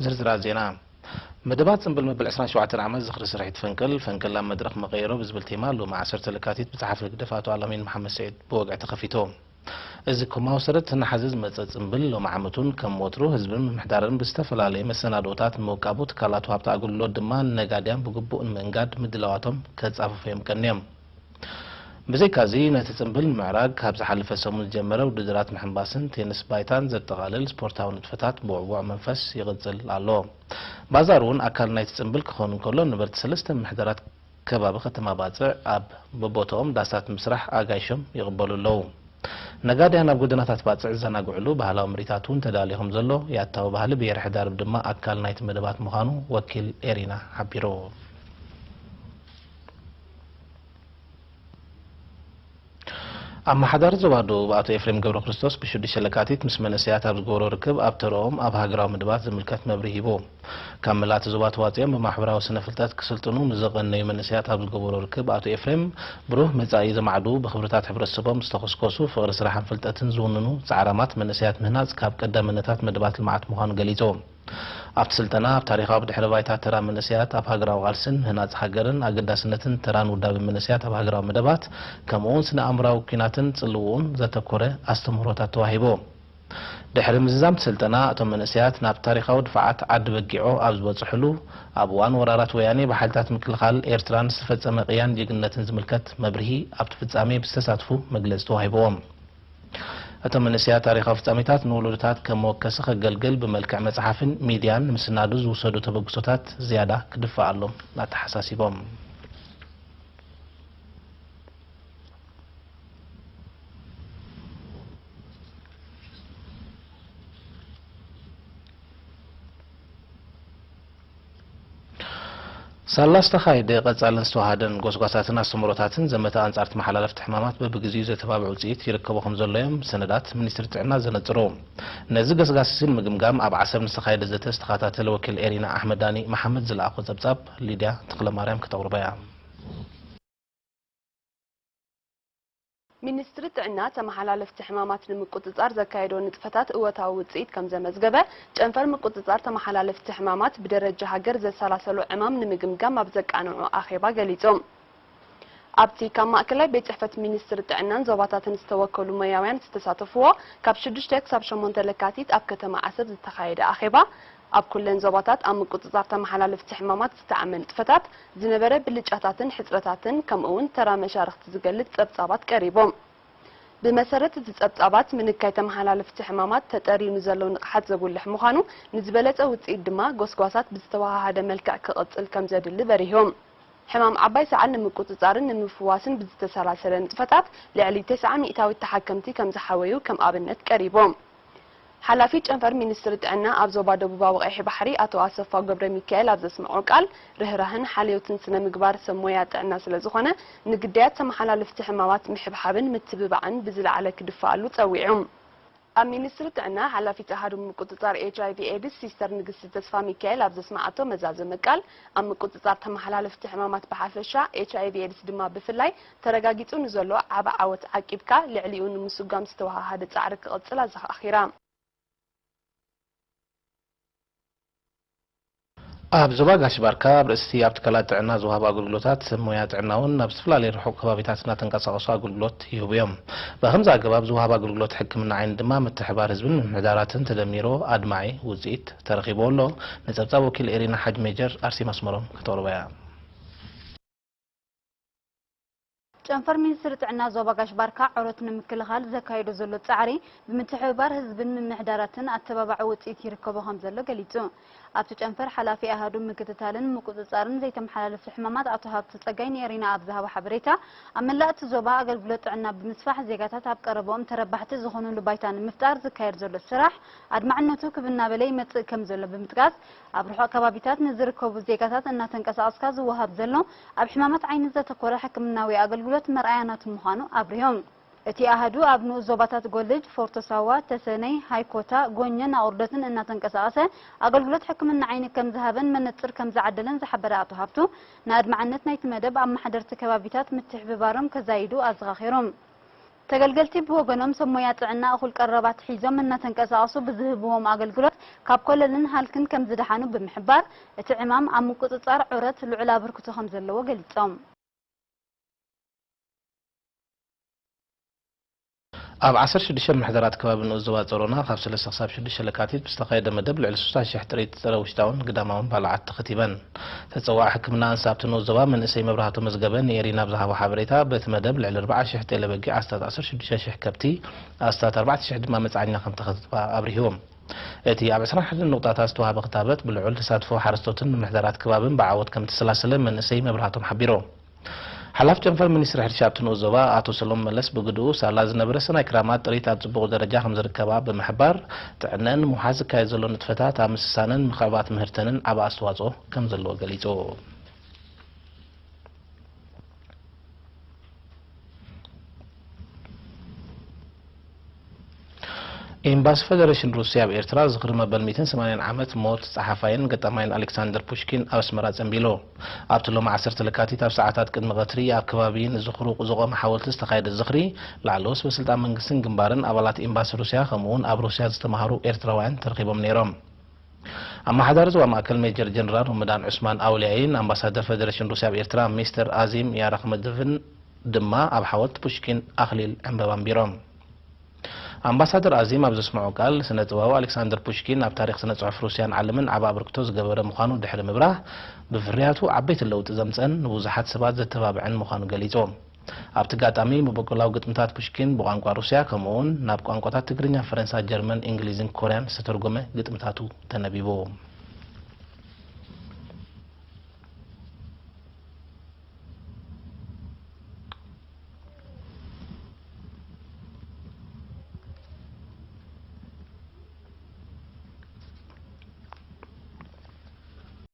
ዝርዝራት ዜና። መደባት ጽምብል መበል ዕስራን ሸውዓተን ዓመት ዝኽሪ ስርሒት ፈንቅል፣ ፈንቅል ኣብ መድረኽ መቐየሮ ብዝብል ቴማ ሎሚ ዓሰርተ ለካቲት ብጸሓፊ ህግደፍ ኣቶ ኣላሚን መሓመድ ስዒድ ብወግዒ ተኸፊቱ። እዚ ኮማዊ ሰረት እናሓዘ ዝመጸ ጽምብል ሎሚ ዓመቱን ከም ወትሩ ህዝብን ምምሕዳርን ብዝተፈላለየ መሰናድኦታት ንምውቃቡ ትካላት ወሃብቲ ኣገልግሎት ድማ ንነጋድያን ብግቡእ ንምእንጋድ ምድላዋቶም ከጻፍፉ እዮም ቀንዮም። ብዘይካዚ ነቲ ጽምብል ንምዕራግ ካብ ዝሓለፈ ሰሙን ዝጀመረ ውድድራት ምሕንባስን ቴንስ ባይታን ዘጠቓልል ስፖርታዊ ንጥፈታት ብውዕዉዕ መንፈስ ይቕጽል ኣሎ። ባዛር እውን ኣካል ናይቲ ጽምብል ክኸውን እንከሎ ነበርቲ ሰለስተ ምምሕዳራት ከባቢ ከተማ ባጽዕ ኣብ በቦታኦም ዳሳት ምስራሕ ኣጋይሾም ይቕበሉ ኣለዉ። ነጋድያን ኣብ ጎደናታት ባጽዕ ዝዘናግዕሉ ባህላዊ ምርኢታት እውን ተዳልዩ ከም ዘሎ ያታዊ ባህሊ ብሄረ ሕዳርብ ድማ ኣካል ናይቲ መደባት ምዃኑ ወኪል ኤሪና ሓቢሩ። ኣመሓዳሪ ዞባ ደቡብ ኣቶ ኤፍሬም ገብረክርስቶስ ብሽዱሽተ ለካቲት ምስ መንእሰያት ኣብ ዝገበሮ ርክብ ኣብ ተረኦም ኣብ ሃገራዊ መደባት ዝምልከት መብርሂ ሂቡ። ካብ መላእቲ ዞባ ተዋጺኦም ብማሕበራዊ ስነ ፍልጠት ክስልጥኑ ምስ ዘቐነዩ መንእሰያት ኣብ ዝገበሮ ርክብ ኣቶ ኤፍሬም ብሩህ መጻኢ ዘማዕድዉ ብኽብርታት ሕብረተሰቦም ዝተኾስኮሱ ፍቕሪ ስራሕን ፍልጠትን ዝውንኑ ጻዕራማት መንእሰያት ምህናጽ ካብ ቀዳምነታት መደባት ልምዓት ምዃኑ ገሊጹ። ኣብቲ ስልጠና ኣብ ታሪኻዊ ብድሕረ ባይታ ተራ መንእሰያት ኣብ ሃገራዊ ቃልስን ምህናጽ ሃገርን ኣገዳስነትን ተራን ውዳበ መንእሰያት ኣብ ሃገራዊ መደባት ከምኡውን ስነ ኣእምራዊ ኲናትን ጽልውኡን ዘተኮረ ኣስተምህሮታት ተዋሂቡ። ድሕሪ ምዝዛም ስልጠና እቶም መንእሰያት ናብ ታሪኻዊ ድፋዓት ዓዲ በጊዖ ኣብ ዝበጽሕሉ ኣብ እዋን ወራራት ወያኔ ብሓይልታት ምክልኻል ኤርትራን ዝተፈጸመ ቅያን ጅግንነትን ዝምልከት መብርሂ ኣብቲ ፍጻሜ ብዝተሳትፉ መግለጺ ተዋሂብዎም። እቶም መንእሰያት ታሪኻዊ ፍጻሜታት ንወለዶታት ከም መወከሲ ከገልግል ብመልክዕ መጽሓፍን ሚድያን ንምስናዱ ዝውሰዱ ተበግሶታት ዝያዳ ክድፈኣሎም ኣተሓሳሲቦም። ሳላ ዝተኻየደ ቀጻልን ዝተዋሃደን ጎስጓሳትን ኣስተምህሮታትን ዘመተ ኣንጻር ተመሓላለፍቲ ሕማማት በብግዚኡ ዘተባብዕ ውጽኢት ይርከቦ ከም ዘሎ እዮም ሰነዳት ሚኒስትሪ ጥዕና ዘነጽሩ። ነዚ ገስጋሲ ንምግምጋም ኣብ ዓሰብ ንዝተኻየደ ዘተ ዝተኸታተለ ወኪል ኤሪና ኣሕመዳኒ መሓመድ ዝለኣኾ ጸብጻብ ሊድያ ተኽለማርያም ክተቕርቦ እያ። ሚኒስትሪ ጥዕና ተመሓላለፍቲ ሕማማት ንምቁጽጻር ዘካየዶ ንጥፈታት እወታዊ ውጽኢት ከም ዘመዝገበ ጨንፈር ምቁጽጻር ተመሓላለፍቲ ሕማማት ብደረጃ ሃገር ዘሰላሰሎ ዕማም ንምግምጋም ኣብ ዘቃንዖ ኣኼባ ገሊጹ። ኣብቲ ካብ ማእከላይ ቤት ጽሕፈት ሚኒስትሪ ጥዕናን ዞባታትን ዝተወከሉ ሞያውያን ዝተሳተፍዎ ካብ ሽዱሽተ ክሳብ ሸሞንተ ለካቲት ኣብ ከተማ ዓሰብ ዝተኻየደ ኣኼባ፣ ኣብ ኩለን ዞባታት ኣብ ምቁጽጻር ተመሓላለፍቲ ሕማማት ዝተኣመ ንጥፈታት፣ ዝነበረ ብልጫታትን ሕጽረታትን፣ ከምኡ'ውን ተራ መሻርኽቲ ዝገልጽ ጸብጻባት ቀሪቦም። ብመሰረት እቲ ጸብጻባት፣ ምንካይ ተመሓላለፍቲ ሕማማት ተጠርዩ ንዘሎ ንቕሓት ዘጉልሕ ምዃኑ፣ ንዝበለጸ ውጽኢት ድማ ጎስጓሳት ብዝተወሃሃደ መልክዕ ክቕጽል ከም ዘድሊ በሪሆም። ሕማም ዓባይ ሰዓል ንምቁጽጻርን ንምፍዋስን ብዝተሰላሰለ ንጥፈታት፣ ልዕሊ ተስዓ ሚእታዊት ተሓከምቲ ከም ዝሓወዩ ከም ኣብነት ቀሪቦም። ሓላፊ ጨንፈር ሚኒስትሪ ጥዕና ኣብ ዞባ ደቡባዊ ቀይሕ ባሕሪ ኣቶ ኣሰፋው ገብረሚካኤል ኣብ ዘስምዖ ቃል፣ ርህራህን ሓልዮትን ስነ ምግባር ሰብ ሞያ ጥዕና ስለ ዝኾነ፣ ንግዳያት ተመሓላለፍቲ ሕማማት ምሕብሓብን ምትብባዕን ብዝለዓለ ክድፈኣሉ ጸዊዑ። ኣብ ሚኒስትሪ ጥዕና ሓላፊት ኣሃዱ ምቁጽጻር ኤች ኣይ ቪ ኤድስ ሲስተር ንግስቲ ተስፋ ሚካኤል ኣብ ዘስምዓቶ መዛዘሚ ቃል፣ ኣብ ምቁጽጻር ተመሓላለፍቲ ሕማማት ብሓፈሻ፣ ኤች ኣይ ቪ ኤድስ ድማ ብፍላይ፣ ተረጋጊጹ ንዘሎ ዓቢ ዓወት ዓቂብካ፣ ልዕሊኡ ንምስጓም ዝተወሃሃደ ጻዕሪ ክቕጽል ኣዘኻኺራ። ኣብ ዞባ ጋሽ ባርካ ኣብ ርእሲ ኣብ ትካላት ጥዕና ዝወሃቡ ኣገልግሎታት ሰብ ሞያ ጥዕና እውን ናብ ዝተፈላለዩ ርሑቕ ከባቢታት እናተንቀሳቐሱ ኣገልግሎት ይህቡ እዮም። ብኸምዚ ኣገባብ ዝወሃብ ኣገልግሎት ሕክምና ዓይኒ ድማ ምትሕባር ህዝብን ምምሕዳራትን ተደሚሩ ኣድማዒ ውፅኢት ተረኺብዎ ኣሎ። ንፀብፃብ ወኪል ኤሪና ሓጅ ሜጀር ኣርሴማ ኣስመሮም ከተቕርቦ እያ። ጨንፈር ሚኒስትሪ ጥዕና ዞባ ጋሽ ባርካ ዑደት ንምክልኻል ዘካየዶ ዘሎ ጻዕሪ ብምትሕብባር ህዝብን ምምሕዳራትን ኣተባባዒ ውጽኢት ይርከቦ ከም ዘሎ ገሊጹ። ኣብቲ ጨንፈር ሓላፊ ኣሃዱ ምክትታልን ምቁጽጻርን ዘይተመሓላለፍቲ ሕማማት ኣቶ ሃብቱ ጸጋይ ንኤሪና ኣብ ዝሃቦ ሓበሬታ ኣብ መላእ እቲ ዞባ ኣገልግሎት ጥዕና ብምስፋሕ ዜጋታት ኣብ ቀረበኦም ተረባሕቲ ዝኾኑሉ ባይታ ንምፍጣር ዝካየድ ዘሎ ስራሕ ኣድማዕነቱ ክብ እናበለ ይመጽእ ከም ዘሎ ብምጥቃስ ኣብ ርሑቕ ከባቢታት ንዝርከቡ ዜጋታት እናተንቀሳቐስካ ዝወሃብ ዘሎ ኣብ ሕማማት ዓይኒ ዘተኮረ ሕክምናዊ ኣገልግሎት መርኣያ ናቱ ምዃኑ ኣብሪሆም። እቲ ኣሃዱ ኣብ ንኡስ ዞባታት ጎልጅ፣ ፎርቶ ሳዋ፣ ተሰነይ፣ ሃይኮታ፣ ጎኘን ኣቑርደትን እናተንቀሳቐሰ ኣገልግሎት ሕክምና ዓይኒ ከም ዝሃበን መነጽር ከም ዝዓደለን ዝሓበረ ኣቶ ሃብቱ፣ ንኣድማዕነት ናይቲ መደብ ኣብ ማሕደርቲ ከባቢታት ምትሕብባሮም ከዛይዱ ኣዘኻኺሮም። ተገልገልቲ ብወገኖም ሰብ ሞያ ጥዕና እኹል ቀረባት ሒዞም እናተንቀሳቐሱ ብዝህብዎም ኣገልግሎት ካብ ኮለልን ሃልክን ከም ዝደሓኑ ብምሕባር፣ እቲ ዕማም ኣብ ምቁጽጻር ዑረት ልዑል ኣበርክቶ ከም ዘለዎ ገሊጾም። ኣብ ዓሰርተ ሽዱሽተ ምሕደራት ከባቢ ንኡስ ዞባ ጸሮና ካብ ሰለስተ ክሳብ ሽዱሽተ ለካቲት ብዝተኻየደ መደብ ልዕሊ ሱሳ ሽሕ ጥሪት ጸረ ውሽጣውን ግዳማውን ባልዓት ተኸቲበን። ተጸዋዒ ሕክምና እንስሳ ኣብቲ ንኡስ ዞባ መንእሰይ መብራህቱ መዝገበ ንኤሪና ብዝሃቦ ሓበሬታ፣ በቲ መደብ ልዕሊ ኣርባዓ ሽሕ ጤለ በጊዕ፣ ኣስታት ዓሰርተ ሽዱሽተ ሽሕ ከብቲ፣ ኣስታት ኣርባዕተ ሽሕ ድማ መጽዓኛ ከም ተኸትባ ኣብሪሁ። እቲ ኣብ ዕስራን ሓደን ንቑጣታት ዝተዋህበ ክታበት ብልዑል ተሳትፎ ሓረስቶትን ምምሕዳራት ከባብን ብዓወት ከም ተሰላሰለ መንእሰይ መብራህቶም ሓቢሩ። ሓላፊ ጨንፈር ሚኒስትሪ ሕርሻ ኣብቲ ንኡስ ዞባ ኣቶ ሰሎሞን መለስ ብግድኡ፣ ሳላ ዝነበረ ሰናይ ክራማት ጥሪት ኣብ ጽቡቕ ደረጃ ከም ዝርከባ ብምሕባር፣ ጥዕነአን ንምውሓስ ዝካየድ ዘሎ ንጥፈታት ኣብ ምስሳነን ምኽዕባት ምህርተንን ዓቢ ኣስተዋጽኦ ከም ዘለዎ ገሊጹ። ኤምባሲ ፈደረሽን ሩስያ ኣብ ኤርትራ ዝኽሪ መበል ሚእትን ሰማንያን ዓመት ሞት ጸሓፋይን ገጣማይን ኣሌክሳንደር ፑሽኪን ኣብ ኣስመራ ጸንቢሉ። ኣብቲ ሎሚ ዓሰርተ ለካቲት ኣብ ሰዓታት ቅድሚ ቀትሪ ኣብ ከባቢ ንዝኽሩ ዝቖመ ሓወልቲ ዝተኻየደ ዝኽሪ፣ ላዕለዎት ሰበስልጣን መንግስትን ግንባርን፣ ኣባላት ኤምባሲ ሩስያ፣ ከምኡ'ውን ኣብ ሩስያ ዝተማህሩ ኤርትራውያን ተረኺቦም ነይሮም። ኣመሓዳሪ ዞባ ማእከል ሜጀር ጀነራል ሮመዳን ዑስማን ኣውልያይን ኣምባሳደር ፈደረሽን ሩስያ ኣብ ኤርትራ ሚስተር ኣዚም ያራኽመዶቭን ድማ ኣብ ሓወልቲ ፑሽኪን ኣኽሊል ዕምበባ ኣንቢሮም። ኣምባሳደር ኣዚም ኣብ ዘስምዖ ቃል፣ ስነ ጥበባዊ ኣሌክሳንደር ፑሽኪን ኣብ ታሪኽ ስነ ጽሑፍ ሩስያን ዓለምን ዓቢ ኣበርክቶ ዝገበረ ምዃኑ ድሕሪ ምብራህ፣ ብፍርያቱ ዓበይቲ ለውጢ ዘምጸን ንብዙሓት ሰባት ዘተባብዐን ምዃኑ ገሊጹ። ኣብቲ ኣጋጣሚ፣ መበቆላዊ ግጥምታት ፑሽኪን ብቋንቋ ሩስያ፣ ከምኡ'ውን ናብ ቋንቋታት ትግርኛ፣ ፈረንሳ፣ ጀርመን፣ እንግሊዝን ኮርያን ዝተተርጎመ ግጥምታቱ ተነቢቡ።